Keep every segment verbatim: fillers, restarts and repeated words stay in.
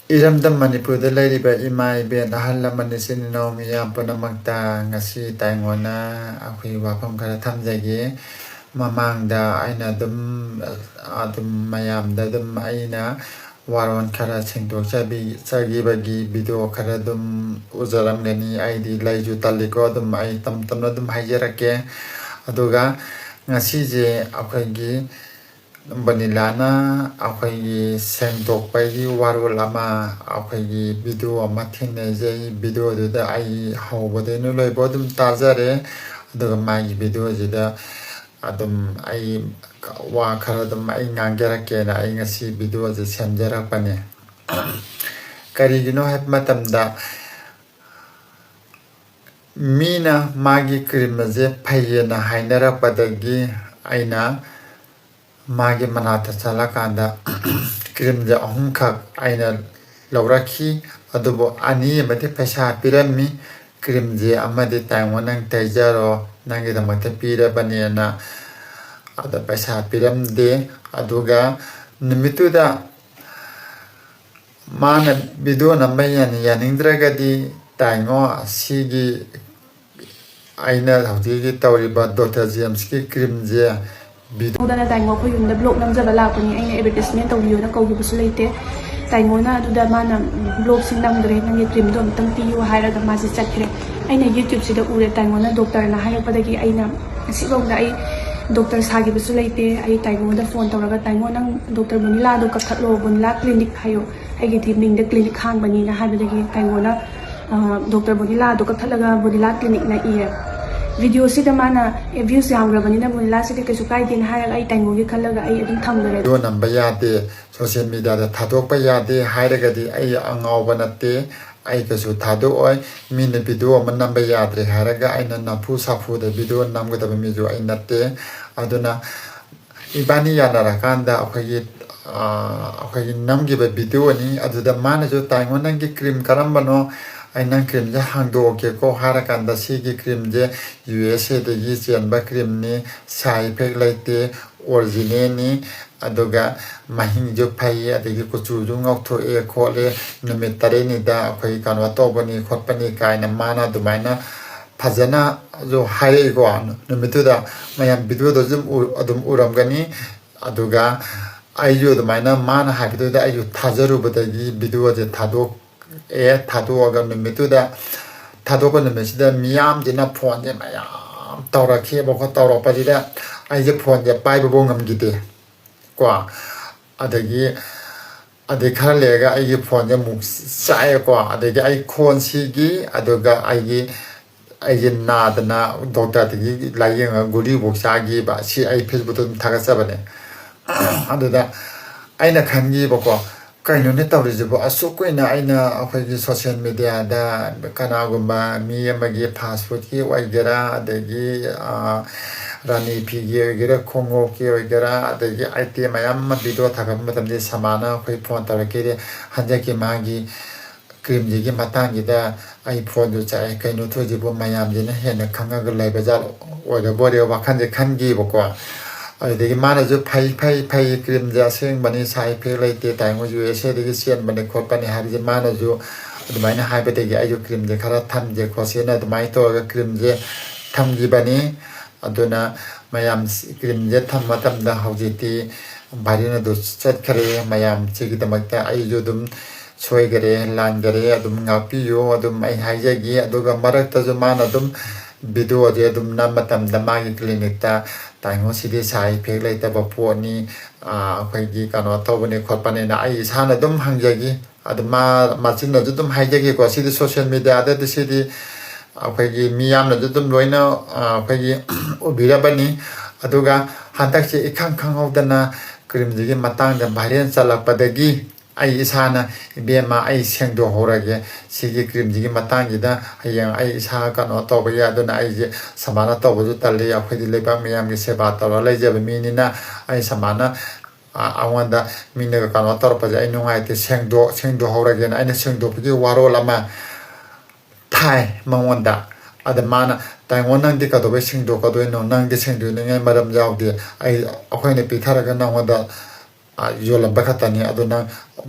ꯏꯔꯝꯗꯝ ꯃꯅꯤꯄꯨꯔꯗ ꯂꯩꯔꯤꯕ ꯏꯃꯥ ꯏꯕꯦꯟ, ꯑꯍꯜ ꯂꯃꯟ, ꯏꯆꯤꯟ ꯏꯅꯥꯎ ꯃꯤꯌꯥꯝ ꯄꯨꯝꯅꯃꯛꯇ ꯉꯁꯤ ꯇꯥꯏꯉꯣꯟꯅ ꯑꯩꯈꯣꯏ ꯋꯥꯐꯝ ꯈꯔ ꯊꯝꯖꯒꯦ꯫ ꯃꯃꯥꯡꯗ ꯑꯩꯅ ꯑꯗꯨꯝ, ꯑꯗꯨꯝ ꯃꯌꯥꯝꯗ ꯑꯗꯨꯝ ꯑꯩꯅ ꯋꯥꯔꯣꯜ ꯈꯔ ꯁꯦꯡꯗꯣꯛꯆꯕꯤ-, ꯆꯈꯤꯕꯒꯤ video ꯈꯔ ꯑꯗꯨꯝ ꯎꯖꯔꯝꯒꯅꯤ꯫ ꯑꯩꯗꯤ ꯂꯩꯁꯨ ꯇꯜꯂꯤꯀꯣ, ꯑꯗꯨꯝ ꯑꯩ ꯇꯞ ꯇꯞꯅ ꯑꯗꯨꯝ ꯍꯥꯏꯖꯔꯛꯀꯦ꯫ ꯑꯗꯨꯒ ꯉꯁꯤꯁꯦ ꯑꯩꯈꯣꯏꯒꯤ ꯕꯣꯅꯤꯂꯥꯅ ꯑꯩꯈꯣꯏꯒꯤ ꯁꯦꯡꯗꯣꯛꯄꯒꯤ ꯋꯥꯔꯣꯜ ꯑꯃ, ꯑꯩꯈꯣꯏꯒꯤ video ꯑꯃ ꯊꯦꯡꯅꯖꯩ꯫ Videoꯗꯨꯗ ꯑꯩ ꯍꯧꯕꯗꯩꯅ ꯂꯣꯏꯕ ꯑꯗꯨꯝ ꯇꯥꯖꯔꯦ꯫ ꯑꯗꯨꯒ ꯃꯥꯒꯤ videoꯁꯤꯗ ꯑꯗꯨꯝ ꯑꯩ ꯋꯥ ꯈꯔ ꯑꯗꯨꯝ ꯑꯩ ꯉꯥꯡꯖꯔꯛꯀꯦꯅ ꯑꯩ ꯉꯁꯤ videoꯁꯦ ꯁꯦꯝꯖꯔꯛꯄꯅꯦ꯫ ꯀꯔꯤꯒꯤꯅꯣ ꯍꯥꯏꯕ ꯃꯇꯝꯗ, ꯃꯤꯅ ꯃꯥꯒꯤ cream ꯑꯁꯦ ꯐꯩꯌꯦꯅ ꯍꯥꯏꯅꯔꯛꯄꯗꯒꯤ ꯑꯩꯅ ꯃꯥꯒꯤ ꯃꯅꯥꯛꯇ ꯆꯠꯂꯀꯥꯟꯗ creamꯁꯦ ꯑꯍꯨꯝꯈꯛ ꯑꯩꯅ ꯂꯧꯔꯛꯈꯤ꯫ ꯑꯗꯨꯕꯨ ꯑꯅꯤ ꯑꯃꯗꯤ ꯄꯩꯁꯥ ꯄꯤꯔꯝꯃꯤ꯫ Creamꯁꯦ ꯑꯃꯗꯤ "ꯇꯥꯏꯉꯣ, ꯅꯪ ꯇꯩꯖꯔꯣ, ꯅꯪꯒꯤꯗꯃꯛꯇ ꯄꯤꯔꯕꯅꯦꯅ" ꯑꯗ ꯄꯩꯁꯥ ꯄꯤꯔꯝꯗꯦ꯫ ꯑꯗꯨꯒ ꯅꯨꯃꯤꯠꯇꯨꯗ ꯃꯥꯅ video ꯅꯝꯕ ꯌꯥꯅꯤ-, ꯌꯥꯅꯤꯡꯗ꯭ꯔꯒꯗꯤ, "ꯇꯥꯏꯉꯣ, ꯑꯁꯤꯒꯤ ꯑꯩꯅ ꯍꯧꯖꯤꯛ ꯍꯧꯖꯤꯛ ꯇꯧꯔꯤꯕ ꯗꯣꯛꯇꯔ ꯖꯦꯝꯁꯀꯤ creamꯁꯦ video" ꯇꯧꯗꯅ ꯇꯥꯏꯉꯣ ꯑꯩꯈꯣꯏ ꯌꯨꯝꯗ vlog ꯅꯝꯖꯕ ꯂꯥꯛꯄꯅꯤ, ꯑꯩꯅ advertisement ꯇꯧꯕꯤꯌꯣꯅ ꯀꯧꯈꯤꯕꯁꯨ ꯂꯩꯇꯦ꯫ ꯇꯥꯏꯉꯣꯅ ꯑꯗꯨꯗ ꯃꯥꯅ "vlogꯁꯤ ꯅꯝꯗ꯭ꯔꯦ, ꯅꯪꯒꯤ creamꯗꯣ ꯑꯝꯇꯪ ꯄꯤꯌꯨ" ꯍꯥꯏꯔꯒ ꯃꯥꯁꯦ ꯆꯠꯈ꯭ꯔꯦ꯫ ꯑꯩꯅ YouTubeꯁꯤꯗ ꯎꯔꯦ, ꯇꯥꯏꯉꯣꯅ ꯗꯣꯛꯇꯔꯅ ꯍꯥꯏꯔꯛꯄꯗꯒꯤ ꯑꯩꯅ ꯉꯁꯤꯐꯥꯎꯗ ꯑꯩ ꯗꯣꯛꯇꯔ ꯁꯥꯈꯤꯕꯁꯨ ꯂꯩꯇꯦ꯫ ꯑꯩ ꯇꯥꯏꯉꯣꯗ phone ꯇꯧꯔꯒ, "ꯇꯥꯏꯉꯣ, ꯅꯪ ꯗꯣꯛꯇꯔ ꯕꯣꯅꯤꯂꯥꯗꯣ ꯀꯛꯊꯠꯂꯣ, ꯕꯣꯅꯤꯂꯥ clinic ꯍꯥꯏꯌꯣ, ꯑꯩꯒꯤꯗꯤ ꯃꯤꯡꯗ clinic ꯍꯥꯡꯕꯅꯤꯅ" ꯍꯥꯏꯕꯗꯒꯤ ꯇꯥꯏꯉꯣꯅ, ꯑ, ꯗꯣꯛꯇꯔ ꯕꯣꯅꯤꯂꯥꯗꯣ ꯀꯛꯊꯠꯂꯒ ꯕꯣꯅꯤꯂꯥ clinicꯅ ꯏꯌꯦ꯫ Videoꯁꯤꯗ ꯃꯥꯅ, "ꯑꯦ, views ꯌꯥꯝꯈ꯭ꯔꯕꯅꯤꯅ ꯕꯣꯅꯤꯂꯥꯁꯤꯗꯤ ꯀꯩꯁꯨ ꯀꯥꯏꯗꯦꯅ" ꯍꯥꯏꯔꯒ ꯑꯩ ꯇꯥꯏꯉꯣꯒꯤ ꯈꯜꯂꯒ ꯑꯩ ꯑꯗꯨꯝ ꯊꯝꯈ꯭ꯔꯦ꯫ Video ꯅꯝꯕ ꯌꯥꯗꯦ, social mediaꯗ ꯊꯥꯗꯣꯛꯄ ꯌꯥꯗꯦ ꯍꯥꯏꯔꯒꯗꯤ ꯑꯩ ꯑꯉꯥꯎꯕ ꯅꯠꯇꯦ, ꯑꯩ ꯀꯩꯁꯨ ꯊꯥꯗꯣꯛꯑꯣꯏ꯫ ꯃꯤꯅ video ꯑꯃ ꯅꯝꯕ ꯌꯥꯗ꯭ꯔꯦ ꯍꯥꯏꯔꯒ ꯑꯩꯅ ꯅꯝꯐꯨ ꯁꯥꯐꯨꯗ video ꯅꯝꯒꯗꯕ ꯃꯤꯁꯨ ꯑꯩ ꯅꯠꯇꯦ꯫ ꯑꯗꯨꯅ ꯏꯕꯥꯅꯤ ꯌꯥꯅꯔꯀꯥꯟꯗ ꯑꯩꯈꯣꯏꯒꯤ, ꯑ, ꯑꯩꯈꯣꯏꯒꯤ ꯅꯝꯈꯤꯕ videoꯅꯤ꯫ ꯑꯗꯨꯗ ꯃꯥꯅꯁꯨ, "ꯇꯥꯏꯉꯣ, ꯅꯪꯒꯤ cream ꯀꯔꯝꯕꯅꯣ? ꯑꯩ ꯅꯪ creamꯁꯦ ꯍꯥꯡꯗꯣꯛꯑꯒꯦꯀꯣ" ꯍꯥꯏꯔꯀꯥꯟꯗ, "ꯁꯤꯒꯤ creamꯁꯦ USAꯗꯒꯤ ꯆꯦꯟꯕ creamꯅꯤ, side effect ꯂꯩꯇꯦ, originalꯅꯤ, ꯑꯗꯨꯒ ꯃꯍꯤꯡꯁꯨ ꯐꯩ, ꯑꯗꯒꯤ ꯀꯨꯆꯨꯁꯨ ꯉꯧꯊꯣꯛꯑꯦ ꯈꯣꯠꯂꯦ, ꯅꯨꯃꯤꯠ ꯇꯔꯦꯠꯅꯤꯗ ꯑꯩꯈꯣꯏ ꯀꯩꯅꯣ ꯇꯧꯕꯅꯤ ꯈꯣꯠꯄꯅꯤ ꯀꯥꯏꯅ ꯃꯥꯅ ꯑꯗꯨꯃꯥꯏꯅ ꯐꯖꯅꯁꯨ ꯍꯥꯏꯔꯛꯏꯀꯣ꯫ ꯅꯨꯃꯤꯠꯇꯨꯗ ꯃꯌꯥꯝ videoꯗꯁꯨ ꯑꯗꯨꯝ ꯎ-, ꯑꯗꯨꯝ ꯎꯔꯝꯒꯅꯤ꯫ ꯑꯗꯨꯒ ꯑꯩꯁꯨ ꯑꯗꯨꯃꯥꯏꯅ ꯃꯥꯅ ꯍꯥꯏꯕꯗꯨꯗ ꯑꯩꯁꯨ ꯊꯥꯖꯔꯨꯕꯗꯒꯤ videoꯁꯦ ꯊꯥꯗꯣꯛꯑꯦ꯫ ꯊꯥꯗꯣꯛꯑꯒ ꯅꯨꯃꯤꯠꯇꯨꯗ, ꯊꯥꯗꯣꯛꯄ ꯅꯨꯃꯤꯠꯁꯤꯗ ꯃꯤꯌꯥꯝꯁꯤꯅ phoneꯁꯦ ꯃꯌꯥꯝ ꯇꯧꯔꯛꯈꯤꯕꯀꯣ꯫ ꯇꯧꯔꯛꯄꯁꯤꯗ ꯑꯩꯁꯦ phoneꯁꯦ ꯄꯥꯏꯕꯐꯥꯎ ꯉꯝꯈꯤꯗꯦ ꯀꯣ꯫ ꯑꯗꯒꯤ, ꯑꯗꯩ ꯈꯔ ꯂꯩꯔꯒ ꯑꯩꯒꯤ phoneꯁꯦ ꯑꯃꯨꯛ ꯆꯥꯛꯑꯦꯀꯣ꯫ ꯑꯗꯒꯤ ꯑꯩ ꯈꯣꯟꯁꯤꯒꯤ, ꯑꯗꯨꯒ ꯑꯩꯒꯤ, ꯑꯩꯁꯦ ꯅꯥꯗꯅ doctorꯗꯒꯤ ꯂꯥꯏꯌꯦꯡꯉꯒ ꯒꯨꯂꯤꯐꯥꯎ ꯆꯥꯈꯤꯕ꯫ ꯁꯤ ꯑꯩ Facebookꯇ ꯑꯗꯨꯝ ꯊꯥꯒꯠꯆꯕꯅꯦ꯫ ꯑꯗꯨꯗ ꯑꯩꯅ ꯈꯟꯈꯤꯕꯀꯣ, "ꯀꯩꯅꯣꯅꯦ ꯇꯧꯔꯤꯁꯤꯕꯣ? ꯑꯁꯨꯛ ꯀꯨꯏꯅ ꯑꯩꯅ ꯑꯩꯈꯣꯏꯒꯤ social mediaꯗ ꯀꯅꯥꯒꯨꯝꯕ ꯃꯤ ꯑꯃꯒꯤ fast foodꯀꯤ ꯑꯣꯏꯒꯦꯔꯥ, ꯑꯗꯒꯤ, ꯑ, ꯔꯥꯅꯤ ꯐꯤꯒꯤ ꯑꯣꯏꯒꯦꯔꯥ, ꯈꯣꯡꯎꯞꯀꯤ ꯑꯣꯏꯒꯦꯔꯥ, ꯑꯗꯒꯤ item ꯃꯌꯥꯝ ꯑꯃ video ꯊꯥꯒꯠꯄ ꯃꯇꯝꯗ ꯁꯃꯥꯅ ꯑꯩꯈꯣꯏ phone ꯇꯧꯔꯛꯈꯤꯗꯦ꯫ ꯍꯟꯗꯛꯀꯤ ꯃꯥꯒꯤ creamꯁꯤꯒꯤ ꯃꯇꯥꯡꯁꯤꯗ ꯑꯩ phoneꯁꯨ ꯆꯥꯛꯑꯦ꯫ ꯀꯩꯅꯣ ꯇꯧꯔꯤꯁꯤꯕꯨ? ꯃꯌꯥꯝꯁꯤꯅ ꯍꯦꯟꯅ ꯈꯪꯉꯒ ꯂꯩꯕ ꯖꯥꯠ ꯑꯣꯏꯔꯕꯣꯏꯔꯦ" ꯋꯥꯈꯜꯁꯦ ꯈꯟꯈꯤꯕꯀꯣ꯫ ꯑꯗꯨꯗꯒꯤ ꯃꯥꯅꯁꯨ "ꯐꯩ, ꯐꯩ, ꯐꯩ, creamꯁꯦ ꯑꯁꯦꯡꯕꯅꯤ, side effect ꯂꯩꯇꯦ, ꯇꯥꯏꯉꯣ USAꯗꯒꯤ ꯆꯦꯟꯕꯅꯤ ꯈꯣꯠꯄꯅꯤ" ꯍꯥꯏꯕꯁꯦ ꯃꯥꯅꯁꯨ ꯑꯗꯨꯃꯥꯏꯅ ꯍꯥꯏꯕꯗꯒꯤ ꯑꯩꯁꯨ creamꯁꯦ ꯈꯔ ꯊꯝꯁꯦ ꯈꯣꯠꯁꯦꯅ ꯑꯗꯨꯃꯥꯏꯅ ꯇꯧꯔꯒ creamꯁꯦ ꯊꯝꯈꯤꯕꯅꯤ꯫ ꯑꯗꯨꯅ ꯃꯌꯥꯝ creamꯁꯦ ꯊꯝꯕ ꯃꯇꯝꯗ ꯍꯧꯖꯤꯛꯇꯤ viral ꯑꯗꯨ ꯆꯠꯈ꯭ꯔꯦ꯫ ꯃꯌꯥꯝ ꯁꯤꯒꯤꯗꯃꯛꯇ ꯑꯩꯁꯨ ꯑꯗꯨꯝ ꯁꯣꯏꯈꯔꯦ, ꯂꯥꯟꯈꯔꯦ, ꯑꯗꯨꯝ ꯉꯥꯛꯄꯤꯌꯨ꯫ ꯑꯗꯨꯝ ꯑꯩ ꯍꯥꯏꯖꯒꯦ꯫ ꯑꯗꯨꯒ ꯃꯔꯛꯇꯁꯨ ꯃꯥꯅ ꯑꯗꯨꯝ videoꯁꯦ ꯑꯗꯨꯝ ꯅꯝ ꯃꯇꯝꯗ ꯃꯥꯒꯤ clinicꯇ "ꯇꯥꯏꯉꯣ, ꯁꯤꯗꯤ side effect ꯂꯩꯇꯕ ꯄꯣꯠꯅꯤ, ꯑꯥ, ꯑꯩꯈꯣꯏꯒꯤ ꯀꯩꯅꯣ ꯇꯧꯕꯅꯤ ꯈꯣꯠꯄꯅꯤꯅ" ꯑꯩ ꯏꯁꯥꯅ ꯑꯗꯨꯝ ꯍꯪꯖꯈꯤ꯫ ꯑꯗꯨ ꯃꯥ, ꯃꯆꯤꯟꯅꯁꯨ ꯑꯗꯨꯝ ꯍꯥꯏꯖꯈꯤꯀꯣ꯫ ꯁꯤꯗꯤ social mediaꯗꯗꯤ ꯁꯤꯗꯤ ꯑꯩꯈꯣꯏꯒꯤ ꯃꯤ ꯌꯥꯝꯅꯁꯨ ꯑꯗꯨꯝ ꯂꯣꯏꯅ, ꯑꯥ, ꯑꯩꯈꯣꯏꯒꯤ ꯎꯕꯤꯔꯕꯅꯤ꯫ ꯑꯗꯨꯒ ꯍꯟꯗꯛꯁꯦ ꯏꯈꯪ ꯈꯪꯍꯧꯗꯅ creamꯁꯤꯒꯤ ꯃꯇꯥꯡꯗ viral ꯆꯠꯂꯛꯄꯗꯒꯤ ꯑꯩ ꯏꯁꯥꯅ, "ꯏꯕꯦꯝꯃ, ꯑꯩ ꯁꯦꯡꯗꯣꯛꯍꯧꯔꯒꯦ ꯁꯤꯒꯤ creamꯁꯤꯒꯤ ꯃꯇꯥꯡꯁꯤꯗ, ꯍꯌꯦꯡ ꯑꯩ ꯏꯁꯥ ꯀꯩꯅꯣ ꯇꯧꯕ ꯌꯥꯏ, ꯑꯗꯨꯅ ꯑꯩꯁꯦ ꯁꯃꯥꯅ ꯇꯧꯕꯁꯨ ꯇꯜꯂꯤ, ꯑꯩꯈꯣꯏꯗꯤ ꯂꯩꯕꯥꯛ ꯃꯤꯌꯥꯝꯒꯤ ꯁꯦꯕꯥ ꯇꯧꯔ ꯂꯩꯖꯕ ꯃꯤꯅꯤꯅ ꯑꯩ ꯁꯃꯥꯅ, ꯑ, ꯑꯩꯉꯣꯟꯗ ꯃꯤꯅꯒ ꯀꯩꯅꯣ ꯇꯧꯔꯛꯄꯁꯦ ꯑꯩ ꯅꯨꯡꯉꯥꯏꯇꯦ, ꯁꯦꯡꯗꯣꯛ-, ꯁꯦꯡꯗꯣꯛꯍꯧꯔꯒꯦꯅ" ꯑꯩꯅ ꯁꯦꯡꯗꯣꯛꯄꯒꯤ ꯋꯥꯔꯣꯜ ꯑꯃ ꯊꯥꯏ ꯃꯉꯣꯟꯗ꯫ ꯑꯗ ꯃꯥꯅ, "ꯇꯥꯏꯉꯣ, ꯅꯪꯗꯤ ꯀꯩꯗꯧꯕꯩ ꯁꯦꯡꯗꯣꯛꯀꯗꯣꯏꯅꯣ? ꯅꯪꯗꯤ ꯁꯦꯡꯗꯣꯛꯅꯤꯡꯉꯥꯏ ꯃꯔꯝ ꯌꯥꯎꯗꯦ꯫ ꯑꯩ, ꯑꯩꯈꯣꯏꯅ ꯄꯤꯊꯔꯒ ꯅꯪꯉꯣꯟꯗ, ꯑ, ꯌꯣꯜꯂꯝꯕ ꯈꯛꯇꯅꯤ꯫ ꯑꯗꯨ ꯅꯪ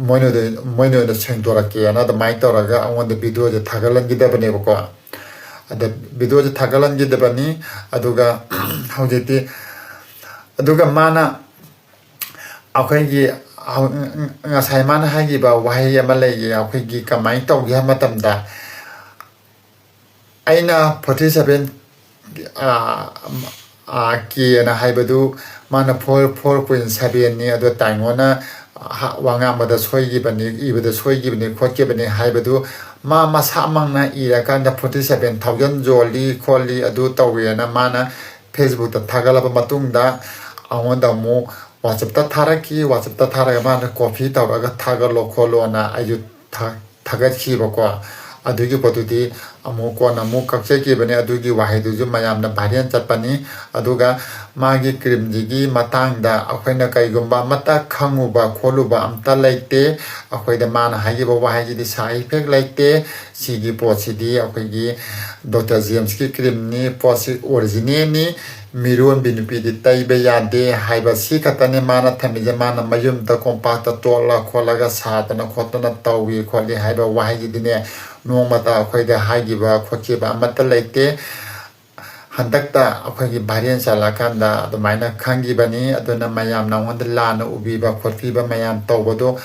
ꯃꯣꯏꯅ ꯑꯣꯏꯅ, ꯃꯣꯏꯅ ꯑꯣꯏꯅ ꯁꯦꯡꯗꯣꯔꯛꯀꯦꯅ" ꯑꯗꯨꯃꯥꯏꯅ ꯇꯧꯔꯒ ꯑꯩꯉꯣꯟꯗ ꯚꯤꯗꯤꯑꯣꯁꯦ ꯊꯥꯒꯠꯍꯟꯈꯤꯗꯕꯅꯦꯕꯀꯣ꯫ ꯑꯗ ꯚꯤꯗꯤꯑꯣꯁꯦ ꯊꯥꯒꯠꯍꯟꯈꯤꯗꯕꯅꯤ꯫ ꯑꯗꯨꯒ ꯍꯧꯖꯤꯛꯇꯤ, ꯑꯗꯨꯒ ꯃꯥꯅ ꯑꯩꯈꯣꯏꯒꯤ ꯍꯧ-, ꯉꯁꯥꯏ ꯃꯥꯅ ꯍꯥꯏꯈꯤꯕ ꯋꯥꯍꯩ ꯑꯃ ꯂꯩꯌꯦ, ꯑꯩꯈꯣꯏꯒꯤ ꯀꯃꯥꯏꯅ ꯇꯧꯒꯦ ꯍꯥꯏꯕ ꯃꯇꯝꯗ, ꯑꯩꯅ forty seven, ꯑꯥ, ꯑꯥ, K ꯅ ꯍꯥꯏꯕꯗꯨ ꯃꯥꯅ four, four point seven ꯅꯤ, ꯑꯗꯣ ꯇꯥꯏꯉꯣꯅ, ꯑꯍ-, ꯋꯥ ꯉꯥꯡꯕꯗ ꯁꯣꯏꯈꯤꯕꯅꯤ, ꯏꯕꯗ ꯁꯣꯏꯈꯤꯕꯅꯤ, ꯈꯣꯠꯈꯤꯕꯅꯤ ꯍꯥꯏꯕꯗꯨ ꯃꯥ ꯃꯁꯥꯃꯛꯅ ꯏꯔꯀꯥꯟꯗ forty seven thousand ꯌꯣꯜꯂꯤ, ꯈꯣꯠꯂꯤ, ꯑꯗꯨ ꯇꯧꯋꯦꯅ ꯃꯥꯅ Facebook ꯇ ꯊꯥꯒꯠꯂꯕ ꯃꯇꯨꯡꯗ, ꯑꯩꯉꯣꯟꯗ ꯑꯃꯨꯛ WhatsApp ꯇ ꯊꯥꯔꯛꯈꯤ꯫ WhatsApp ꯇ ꯊꯥꯔꯒ ꯃꯥꯅ copy ꯇꯧꯔꯒ ꯊꯥꯒꯠꯂꯣ ꯈꯣꯠꯂꯣꯅ ꯑꯩꯁꯨ ꯊꯥ-, ꯊꯥꯒꯠꯈꯤꯕꯀꯣ꯫ ꯑꯗꯨꯒꯤ ꯄꯣꯠꯇꯨꯗꯤ ꯑꯃꯨꯛ ꯀꯣꯟꯅ ꯑꯃꯨꯛ ꯀꯛꯆꯈꯤꯕꯅꯤ꯫ ꯑꯗꯨꯒꯤ ꯋꯥꯍꯩꯗꯨꯁꯨ ꯃꯌꯥꯝꯅ viral ꯆꯠꯄꯅꯤ꯫ ꯑꯗꯨꯒ ꯃꯥꯒꯤ cream ꯁꯤꯒꯤ ꯃꯇꯥꯡꯗ ꯑꯩꯈꯣꯏꯅ ꯀꯩꯒꯨꯝꯕ ꯑꯃꯠꯇ ꯈꯪꯉꯨꯕ ꯈꯣꯠꯂꯨꯕ ꯑꯝꯇ ꯂꯩꯇꯦ꯫ ꯑꯩꯈꯣꯏꯗ ꯃꯥꯅ ꯍꯥꯏꯈꯤꯕ ꯋꯥꯍꯩꯁꯤꯗꯤ side effect ꯂꯩꯇꯦ꯫ ꯁꯤꯒꯤ ꯄꯣꯠꯁꯤꯗꯤ ꯑꯩꯈꯣꯏꯒꯤ Doctor James ꯀꯤ cream ꯅꯤ, ꯄꯣꯠꯁꯤ original ꯅꯤ, ꯃꯤꯔꯣꯟꯕꯤ ꯅꯨꯄꯤꯗꯤ ꯇꯩꯕ ꯌꯥꯗꯦ ꯍꯥꯏꯕ ꯁꯤ ꯈꯛꯇꯅꯤ ꯃꯥꯅ ꯊꯝꯃꯤꯁꯦ꯫ ꯃꯥꯅ ꯃꯌꯨꯝꯗ ꯀꯣꯝꯄꯥꯛꯇ ꯇꯣꯠꯂ ꯈꯣꯠꯂꯒ ꯁꯥꯗꯅ ꯈꯣꯠꯇꯅ ꯇꯧꯏ ꯈꯣꯠꯂꯤ ꯍꯥꯏꯕ ꯋꯥꯍꯩꯁꯤꯗꯤꯅꯦ, ꯅꯣꯡꯃꯇ ꯑꯩꯈꯣꯏꯗ ꯍꯥꯏꯈꯤꯕ ꯈꯣꯠꯈꯤꯕ ꯑꯃꯠꯇ ꯂꯩꯇꯦ꯫ ꯍꯟꯗꯛꯇ ꯑꯩꯈꯣꯏꯒꯤ viral ꯆꯠꯂꯀꯥꯟꯗ ꯑꯗꯨꯃꯥꯏꯅ ꯈꯪꯈꯤꯕꯅꯤ꯫ ꯑꯗꯨꯅ ꯃꯌꯥꯝ ꯅꯉꯣꯟꯗ ꯂꯥꯟꯅ ꯎꯕꯤꯕ ꯈꯣꯠꯄꯤꯕ ꯃꯌꯥꯝ ꯇꯧꯕꯗꯣ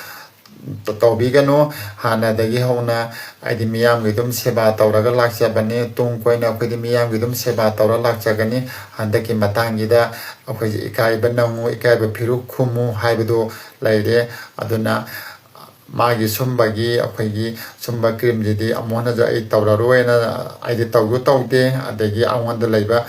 ꯇ-, ꯇꯧꯕꯤꯒꯅꯨ꯫ ꯍꯥꯟꯅꯗꯒꯤ ꯍꯧꯅ ꯑꯩꯗꯤ ꯃꯤꯌꯥꯝꯒꯤ ꯑꯗꯨꯝ ꯁꯦꯕꯥ ꯇꯧꯔꯒ ꯂꯥꯛꯆꯕꯅꯤ꯫ ꯇꯨꯡ ꯀꯣꯏꯅ ꯑꯩꯈꯣꯏꯗꯤ ꯃꯤꯌꯥꯝꯒꯤ ꯑꯗꯨꯝ ꯁꯦꯕꯥ ꯇꯧꯔ ꯂꯥꯛꯆꯒꯅꯤ꯫ ꯍꯟꯗꯛꯀꯤ ꯃꯇꯥꯡꯁꯤꯗ ꯑꯩꯈꯣꯏꯁꯦ ꯏꯀꯥꯏꯕ ꯅꯪꯉꯨ, ꯏꯀꯥꯏꯕ ꯐꯤꯔꯨꯛ ꯈꯨꯝꯃꯨ ꯍꯥꯏꯕꯗꯣ ꯂꯩꯔꯦ꯫ ꯑꯗꯨꯅ ꯃꯥꯒꯤ ꯁꯨꯝꯕꯒꯤ, ꯑꯩꯈꯣꯏꯒꯤ ꯁꯨꯝꯕ cream ꯁꯤꯗꯤ ꯑꯃꯨꯛ ꯍꯟꯅꯁꯨ ꯑꯩ ꯇꯧꯔꯔꯣꯏꯅ, ꯑꯩꯗꯤ ꯇꯧꯁꯨ ꯇꯧꯗꯦ꯫ ꯑꯗꯒꯤ ꯑꯩꯉꯣꯟꯗ ꯂꯩꯕ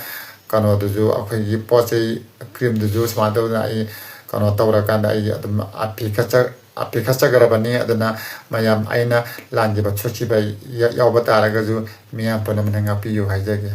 ꯀꯩꯅꯣꯗꯨꯁꯨ, ꯑꯩꯈꯣꯏꯒꯤ ꯄꯣꯠ ꯆꯩ cream ꯗꯨꯁꯨ ꯁꯨꯃꯥꯏꯅ ꯇꯧꯗꯅ ꯑꯩ ꯀꯩꯅꯣ ꯇꯧꯔꯀꯥꯟꯗ ꯑꯩ ꯑꯗꯨꯝ ꯑꯥ ꯄꯤꯈꯠꯆ-, ꯑꯥ ꯄꯤꯈꯠꯆꯈ꯭ꯔꯕꯅꯤ꯫ ꯑꯗꯨꯅ ꯃꯌꯥꯝ ꯑꯩꯅ ꯂꯥꯟꯈꯤꯕ ꯁꯣꯏꯈꯤꯕ ꯌꯥ-, ꯌꯥꯎꯕ ꯇꯥꯔꯒꯁꯨ ꯃꯤꯌꯥꯝ ꯄꯨꯝꯅꯃꯛꯅ ꯉꯥꯛꯄꯤꯌꯨ ꯍꯥꯏꯖꯒꯦ꯫